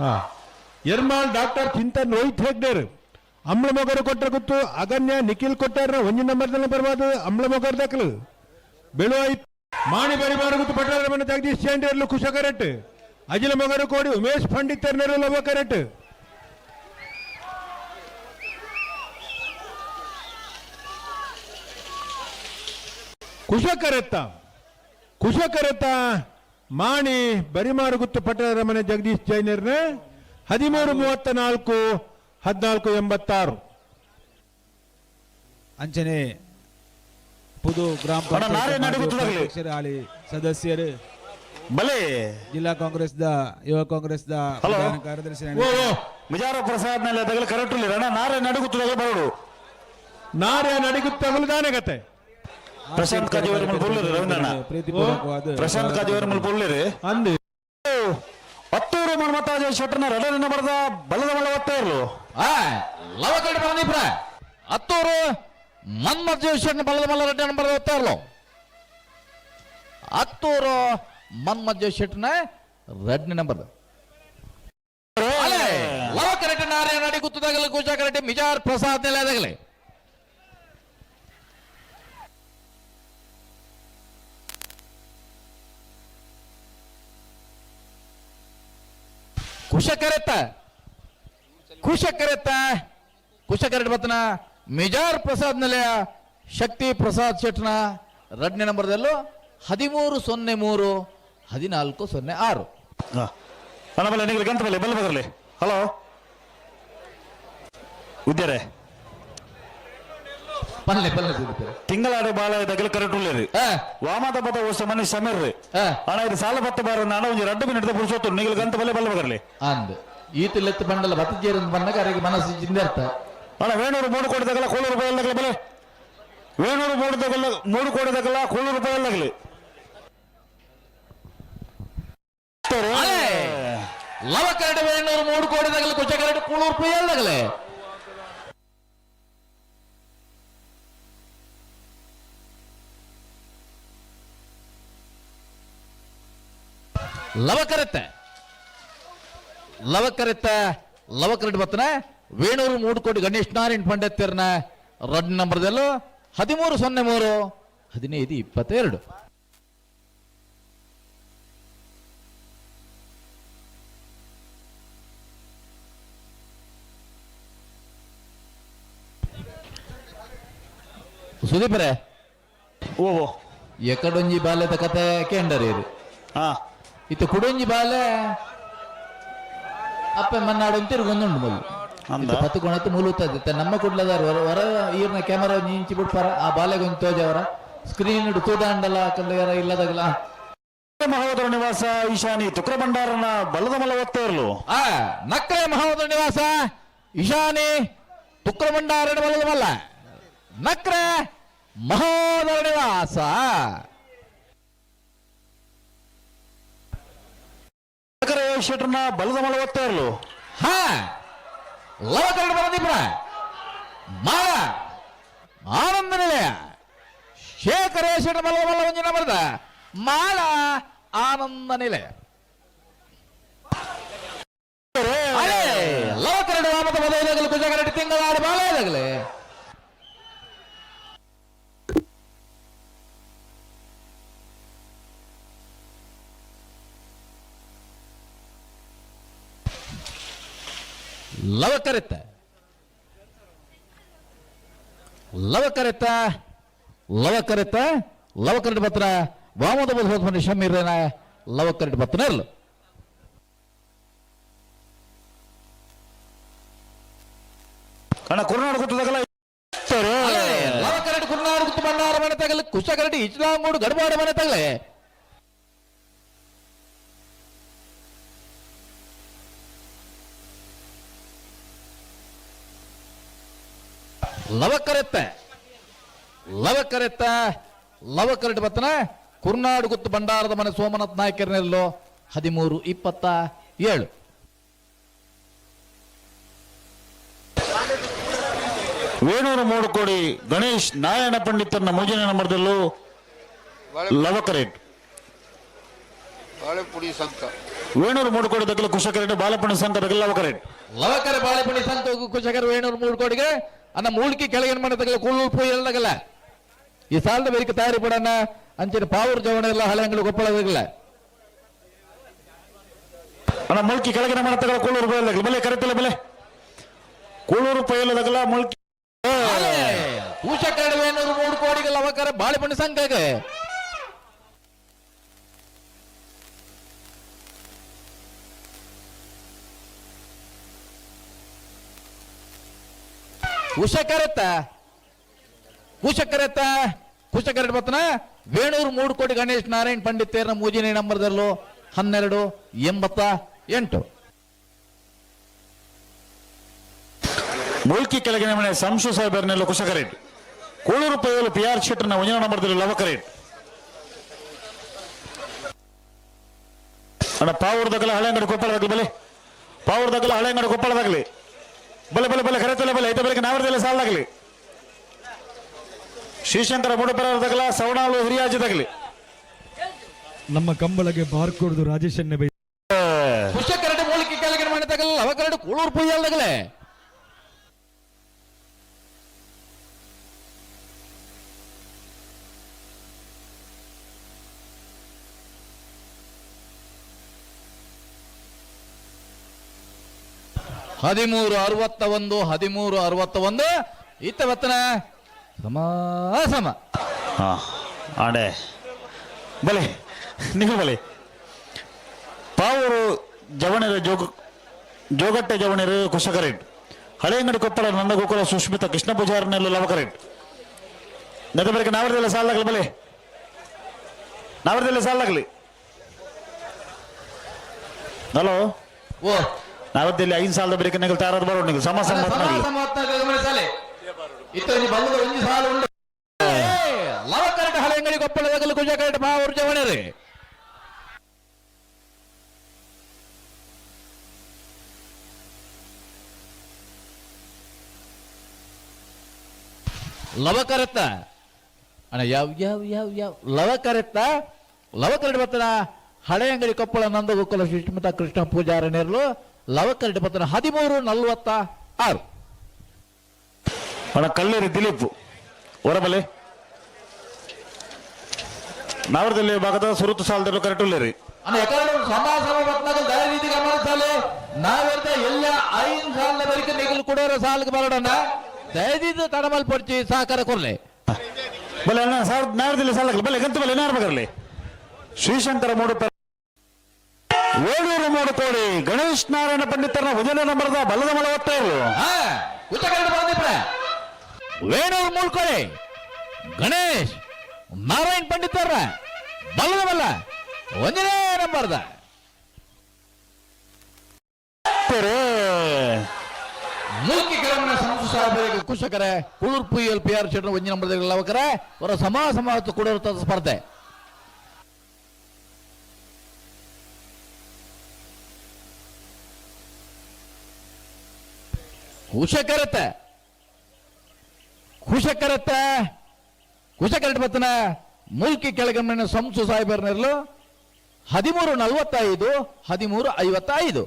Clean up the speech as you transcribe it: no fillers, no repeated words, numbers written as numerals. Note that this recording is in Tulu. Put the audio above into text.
ಹಾ ಎರ್ಮಾಳ್ ಡಾಕ್ಟರ್ ಚಿಂತನ್ ರೋಹಿತ್ ಹೆಗ್ಡೇರ್ ಅಂಬ್ಲಮೊಗರು ಕೊಟ್ಟರ ಗುತ್ತು ಅಗನ್ಯ ನಿಖಿಲ್ ಕೊಟ್ಟಾರ ಒಂಜಿ ನಂಬರ್ ಬರ್ಬಾದು ಅಂಬ್ಲಮೊಗರ್ ದಕ್ಕಲು ಬೆಳುವಾಯಿ ಮಾಣಿ ಬರಿಮಾರು ಗುತ್ತು ಪಟ್ಟಣ ಮನೆ ಜಗದೀಶ್ ಚೇಂಡೇರ್ಲು ಕುಶಕರೆಟ್ ಅಜಿಲ ಮೊಗರು ಕೋಡಿ ಉಮೇಶ್ ಪಂಡಿತರ್ ನೆರು ಲವಕರೆಟ್. ಕುಶಕರೆತ್ತ ಕುಶಕರೆತ್ತ ಮಾಣಿ ಬರಿಮಾರುಗುತ್ತು ಪಟ್ಟಣದ ಮನೆ ಜಗದೀಶ್ ಜೈನರ್ನ 13:34, 14:86. ಅಂಚನೆ ಪುದು ಗ್ರಾಮ ಅಣ್ಣ, ನಾಳೆ ಪಂಚಾಯತ್ ನಡುಗುತ್ತದಾಗಲಿ. ಅಧ್ಯಕ್ಷರು ಹಾಲಿ ಸದಸ್ಯರು ಬಲೆ ಜಿಲ್ಲಾ ಕಾಂಗ್ರೆಸ್ the ಯುವ ಕಾಂಗ್ರೆಸ್ the hello. ಪ್ರಧಾನ ಕಾರ್ಯದರ್ಶಿ ಓ ಓ, ಮಿಜಾರ ಪ್ರಸಾದ್ ಮೇಲೆ ತಗಲು ಕರೆಕ್ಟ್ ಅಣ್ಣ, ನಾರೇ ನಡುಗುತ್ತದಾಗ ಬರೋಡು. ನಾರ್ಯ ನಡಿಗುತ್ತಗಲು ದಾನಗತೆ. ಪ್ರಶಾಂತ್ ಕಾಜಿಯವರ ಮೇಲೆ ಬೊಳ್ಳಿರಿ ರವೀಂದ್ರಣ್ಣ. ಪ್ರೀತಿಪೂರ್ವಕವಾದ ಪ್ರಶಾಂತ್ ಕಾಜಿಯವರ ಮೇಲೆ ಬೊಳ್ಳಿರಿ. ಅಂದು. ಹತ್ತೂರು ಮನ್ಮತಾಜ ಶೆಟ್ಟರ್ನ ರಡನ ಬರೆದ ಬಲದ ಮಲ ಒತ್ತೇರ್ಲು. ಲವಕರಡಿ ಬರದೀಪ್ರ ಅತ್ತೂರು ಮನ್ಮಥ ಜೋಶಿಯನ್ನು ಬಲದ ಮಲ್ಲ ರೆಡ್ಡಿ ನಂಬರ್ ಒತ್ತಾರಲು. ಅತ್ತೂರು ಮನ್ಮಥ ಜೋಶಿಟ್ನ ರೆಡ್ನಿ ನಂಬರ್. ಲವಕರೆಡ್ಡಿ ನಾರಾಯಣ ನಡಿ ಗುತ್ತದಾಗಲಿ ಕುಶಾಕರೆಡ್ಡಿ ಮಿಜಾರ್ ಪ್ರಸಾದ್ ನೆಲೆದಾಗಲಿ. ಕುಶಕರೆತ್ತ ಕುಶಕರೆತ್ತ ಕುಶಕರೆಡ್ಡಿ ಬತ್ತನ ಮಿಜಾರ್ ಪ್ರಸಾದ್ ನೆಲೆಯ ಶಕ್ತಿ ಪ್ರಸಾದ್ ಶೆಟ್ನ ರಡ್ನೇ ನಂಬರ್ದಲ್ಲೂ 13:03, 14:06. ಅಣ್ಣ ಬಲೆ ನಿಗಲಿ ಗಂತ ಬಲೆ ಬಲ್ಲ ಬದರ್ಲಿ. ಹಲೋ, ಉದ್ಯಾರೆ. ಪಲ್ಲೆ ಪಲ್ಲೆ ಸಿಗುತ್ತೆ. ತಿಂಗಳಾಡು ಬಾಳ ತಗಲು ಕರೆಕ್ಟ್ ಉಳ್ಳೇರಿ. ವಾಮದ ಪದ ಹೊಸ ಮನೆ ಸಮೀರ್ ಅಣ್ಣ, ಇದು ಸಾಲ ಬತ್ತ ಬಾರ ನಾಡ ಒಂಜಿ ರಡ್ಡು ಮಿನಿಟ್ ಪುರುಷೋತ್ತು ನಿಗಲು ಗಂತ ಬಲೆ ಬಲ್ಲ ಬದರ್ಲಿ. ಅಂದ್ ಈತ ಲೆತ್ತು ಬಂಡಲ ಬತ್ತ ಜೇರಂದು ಬಂದಾಗ ಅರೆಗೆ ಮನಸ್ಸು ಜಿಂದರ್ಥ. ಅಣ್ಣ, ವೇಣೂರು 3 ಕೋಟಿ ತಗಲ ಕೋಳೂರು ರೂಪಾಯಿ ತಗಲ ಬಲೆ. ವೇಣೂರು 3 ತಗಲ 3 ಕೋಟಿ ತಗಲ ಕೋಳೂರು ರೂಪಾಯಿ ತಗಲಿ. ಲವ ಕರಡು ವೇಣೂರು 3 ಕೋಟಿ ತಗಲ ಕುಚ ಕರಡು ಕೂಳೂರು ರೂಪಾಯಿ ತಗಲೆ. ಲವ ಕರೆತ್ತ ಲವ ಕರೆತ್ತ ಲವ ಕರಡು ಬತ್ತನ ವೇಣೂರು 3 ಕೋಟಿ ಗಣೇಶ್ ನಾರಾಯಣ್ ಪಂಡಿತರ್ನ ರಡ್ ನಂಬರ್ದಲ್ಲೂ 13:03, 15:22. ಸುದೀಪರೇ. ಓ ಓ. ಎಕಡೊಂಜಿ ಬಾಲ್ಯದ ಕತೆ ಕೇಂಡರಿ. ಹಾ. ಇತ್ತ ಕುಡೊಂಜಿ ಬಾಲೆ ಅಪ್ಪೆ ಮನ್ನಾಡು ತಿರುಗೊಂದುಂಡು ಮೊದಲು. ಅಂದ? ಪತ್ತು ಕೊಣತ್ತು ಮೂಲುತ್ತದೆ ನಮ್ಮ ಕುಡ್ಲದಾರ ಹೊರ ಹೊರ ಈರ್ನ ಕ್ಯಾಮರಾ ಇಂಚಿ ಬಿಡ್ಪಾರ ಆ ಬಾಲೆಗೆ ಒಂದು ತೋಜವರ ಸ್ಕ್ರೀನ್ ಇಡು ತೂದಾಂಡಲ ಕಲ್ಲುಗಾರ ಇಲ್ಲದಾಗಲ. ಮಹೋದರ ನಿವಾಸ ಈಶಾನಿ ತುಕ್ರ ಭಂಡಾರನ ಬಲದ ಮಲ ಒತ್ತೇರ್ಲು. ಆ ನಕ್ರೆ ಮಹೋದರ ನಿವಾಸ ಈಶಾನಿ ತುಕ್ರಮಂಡಾರಣ ಬಲದ ಮಲ್ಲ ನಕ್ರೆ ಮಹೋದರ ನಿವಾಸ. ಶೆಟ್ಟರ್ನ ಬಲದ ಮಲ ಒತ್ತೇರ್ಲು. ಹಾ ಲವಕರಣ ಬರದೀಪುರ ಮಾಳ ಆನಂದ ನಿಲಯ ಶೇಖರೇಶ್ವರ ಮಲ್ಲ ಮಲ್ಲ ಒಂಜಿನ ಬರದ ಮಾಳ ಆನಂದ ನಿಲಯ. ಅರೆ ಲವಕರಡು ವಾಮದ ಮೊದಲಾಗಲಿ ಕುಜಕರಡು ತಿಂಗಳಾಡಿ ಬಾಳೆದಾಗಲಿ. ಲವಕರಿತ ಲವಕರಿತ ಲವಕರಿತ ಲವಕರಡು ಪತ್ರ ವಾಮದ ಬದ ಶಮೀರನ ಲವಕರಡು ಪತ್ರನ ಇರಲು. ಅಣ್ಣ, ಕುರುನಾಡು ಗುತ್ತದಾಗಲ. ಲವಕರಡು ಕುರ್ನಾಡು ಗುತ್ತು ಬಂಡಾರ ಮನೆ ತಗಲು ಕುಶಕರಡಿ ಇಚ್ಲಾಂಗೋಡು ಗಡಬಾಡ ಮನೆ ತಗಲೆ. ಲವಕರೆತ್ತ ಲವಕರೆತ್ತ ಲವಕರಡು ಬತ್ತನ ಕುರ್ನಾಡು ಗುತ್ತು ಬಂಡಾರದ ಮನೆ ಸೋಮನಾಥ್ ನಾಯಕರನೆಲ್ಲೋ 13:27. ವೇಣೂರು 3 ಕೋಡಿ ಗಣೇಶ್ ನಾರಾಯಣ ಪಂಡಿತರನ್ನ ಮೂಜನೇ ನಂಬರ್ದಲ್ಲೂ ಲವಕರೇಟ್. ಬಾಳೆಪುಡಿ ಸಂತ. Venur ಮೂಡು ಕೋಡಿ ದಕ್ಕಲು ಕುಶಕರೆಡ್ ಬಾಲಪಣ್ಣ ಸಂಘ ದಕ್ಕಲು ಲವಕರೆಡ್. ಲವಕರ ಬಾಳೆಪಣಿ ಸಂತ ಕುಶಕರ ವೇಣೂರು ಮೂರು ಕೋಡಿಗೆ ಅನ್ನ ಮೂಳ್ಕಿ ಕೆಳಗಿನ ಮನೆ ತಗಲ ಕೂಳೂರು ಪೂಯ್ ತಗಲ. ಈ ಸಾಲದ ಬೇರಿಕೆ ತಯಾರಿ ಪಡಣ್ಣ ಅಂಚಿನ ಪಾವೂರು ಜವಣ ಎಲ್ಲ ಹಳೆ ಅಂಗಡಿ ಕೊಪ್ಪಳದಾಗಲ್ಲ. ಅಣ್ಣ, ಮುಲ್ಕಿ ಕೆಳಗಿನ ಮನೆ ತಗಲ ಕೂಳೂರು ಪೈಲದಗಲ ಬಲೆ ಕರೆತಲ್ಲ ಬಲೆ ಕೂಳೂರು ಪೈಲದಗಲ ಮುಲ್ಕಿ. ಕುಶಕರ ವೇಣೂರು ಮೂರು ಕೋಡಿಗೆ ಲವಕರ ಬಾಳೆಪಣಿ ಸಂಘಕ್ಕೆ. ಕುಶಕರತ್ತ ಕುಶಕರತ್ತ ಕುಶಕರಡ್ ಬತ್ತನ ವೇಣೂರು ಮೂರು ಕೋಟಿ ಗಣೇಶ್ ನಾರಾಯಣ್ ಪಂಡಿತೇರ್ನ ಮೂಜಿನೇ ನಂಬರ್ದಲ್ಲೂ 1288. ಮುಲ್ಕಿ ಕೆಳಗಿನ ಮನೆ ಸಂಶು ಸಾಹೇಬರ್ನೆಲ್ಲ ಕುಶಕರೇಟ್ ಕೂಳೂರು ಪೈಲು ಪಿ ಆರ್ ಶೆಟ್ಟರ್ನ ಒಂಜನ ನಂಬರ್ದಲ್ಲಿ ಲವಕರೇಟ್. ಅಣ್ಣ, ಪಾವೂರು ದಗಲ ಹಳೆ ಅಂಗಡಿ ಕೊಪ್ಪಳದಾಗಲಿ ಬಲೆ, ಪಾವೂರು ದಗಲ ಹಳೆ ಅಂಗಡಿ ಕೊಪ್ಪಳದಾಗಲಿ ಬಲೆ ಬಲೆ ಬಲೆ ಕರೆತಲೆ ಬಲೆ ಐತೆ ಬೆಳಗ್ಗೆ ನಾವರದಲ್ಲೇ ಸಾಲದಾಗಲಿ. ಶ್ರೀಶಂಕರ ಮುಡುಪರ ದಗಲ ಸವಣಾಳು ಹಿರಿಯಾಜದಾಗಲಿ. ನಮ್ಮ ಕಂಬಳಗೆ ಬಾರ್ಕೋಡ್ದು ರಾಜೇಶ್ ಬೈ. ಕುಶಕರಡು ಮೂಲಿಕೆ ಕೆಳಗಿನ ಮನೆ ತಗಲ ಲವಕರಡು ಕೂಳೂರು ಪೂಜಾಲ್ದಾಗಲೇ. 13 61, 13 61. ಇತ್ತ ಬತ್ತನ ಸಮ ಸಮ. ಹಾ ಆಡೆ ಬಲೆ ನೀವು ಬಲೆ. ಪಾವೂರು ಜವಣರ ಜೋಗ ಜೋಗಟ್ಟೆ ಜವಣರು ಕುಶಕರೇಟ್ ಹಳೆಯಂಗಡಿ ಕೊಪ್ಪಳ ನಂದಗೋಕುಲ ಸುಷ್ಮಿತಾ ಕೃಷ್ಣ ಪೂಜಾರನೆಲ್ಲ ಲವಕರೇಟ್. ನೆದ ಬಳಿಕ ನಾವರದೆಲ್ಲ ಸಾಲಾಗಲಿ ಬಲೆ, ನಾವರದೆಲ್ಲ ಸಾಲಾಗಲಿ. ಹಲೋ. ಓ. ನಾವದ್ದಲ್ಲಿ 5 ಸಾಲದ ಬಳಿಕ ನೀವು ತಾರಾದ ಬರೋ ನೀವು ಸಮ ಸಮ. ಸಮ ಸಮ ಗಮನಿಸಲೆ. ಇತ್ತ ಒಂಜಿ ಬಲ್ಲದ ಒಂಜಿ ಸಾಲು ಉಂಡು. ಲವಕರಟ ಹಳೆಯಂಗಡಿ ಕೊಪ್ಪಳದಾಗಲು ಕುಶಕರಟ ಪಾವೂರು ಜವಣರು. ಲವಕರತ್ತ ಅಣ್ಣ, ಯಾವ ಯಾವ ಯಾವ ಯಾವ ಲವಕರತ್ತ ಲವಕರಟ ಬತ್ತನ ಹಳೆಯಂಗಡಿ ಕೊಪ್ಪಳ ನಂದಗೋಕುಲ ಸುಷ್ಮಿತಾ ಕೃಷ್ಣ ಪೂಜಾರನೇರ್ಲು ಲವಕರಟ ಬತ್ತನ 13 46. ಅಣ್ಣ, ಕಲ್ಲೇರಿ ದಿಲೀಪ್ ಹೊರಬಲೆ ನಾವರದಲ್ಲಿ ಭಾಗದ ಸುರುತು ಸಾಲದಲ್ಲಿ ಕರೆಕ್ಟ್ ಉಳ್ಳೇರಿ. ಅಣ್ಣ, ಯಾಕಂದ್ರೆ ಸಮ ಸಮ ಬತ್ನಾಗ ದಯ ರೀತಿ ಗಮನಿಸಲೆ. ನಾವೆರ್ದ ಎಲ್ಲ 5 ಸಾಲಿನ ಬರಿಕೆ ನಿಗಲು ಕೊಡೋರ ಸಾಲಿಗೆ ಬರೋಣ. ದಯದಿದ್ದು ತಡಮಲ್ ಪೊಡ್ಚಿ ಸಹಕಾರ ಕೊರ್ಲೆ. ಬಲೆ ಅಣ್ಣ, ಸಾರ್ ನಾರದಲ್ಲಿ ಸಾಲಗಲಿ ಬಲೆ ಗಂತು ಬಲೆ ನಾರ ಬಗರ್ಲಿ. ಶ್ರೀಶಂಕರ ಮೂಡುಪ ಏಳೂರು ಮೂಡುಕೋಡಿ ಗಣೇಶ್ ನಾರಾಯಣ ಪಂಡಿತರನ ಭಜನೆ ನಂಬರದ ಬಲದ ಮಲ ಒತ್ತೆಯರು. ಹಾ ಕುಚಕರಡು ಬಂದಿಪ್ರ ವೇಣೂರು ಮೂಳ್ಕೊಳಿ ಗಣೇಶ್ ನಾರಾಯಣ್ ಪಂಡಿತರ ಬಲ್ಲದ ಬಲ್ಲ ಒಂದನೇ ನಂಬರ್ದ. ಮೂಕಿ ಕೆಳಮನೆ ಸಂಸು ಸಾಹೇಬರಿಗೆ ಕುಶಕರೆ ಕುಳುರ್ ಪುಯ್ಯಲ್ ಪಿ ಆರ್ ಶೆಟ್ಟರ್ ಒಂಜಿ ನಂಬರ್ದ ಲವಕರೆ ಅವರ ಸಮ ಸಮ ಕೊಡೋರ ಸ್ಪರ್ಧೆ. ಕುಶಕರತ್ತ ಕುಶಕರತ್ತ ಕುಶಕರಟ್ ಬತ್ತನ ಮೂಲ್ಕಿ ಕೆಳಗಮ್ಮನ ಸಂಸು ಸಾಹೇಬರ್ನೆರ್ಲು 13 45, 13 55.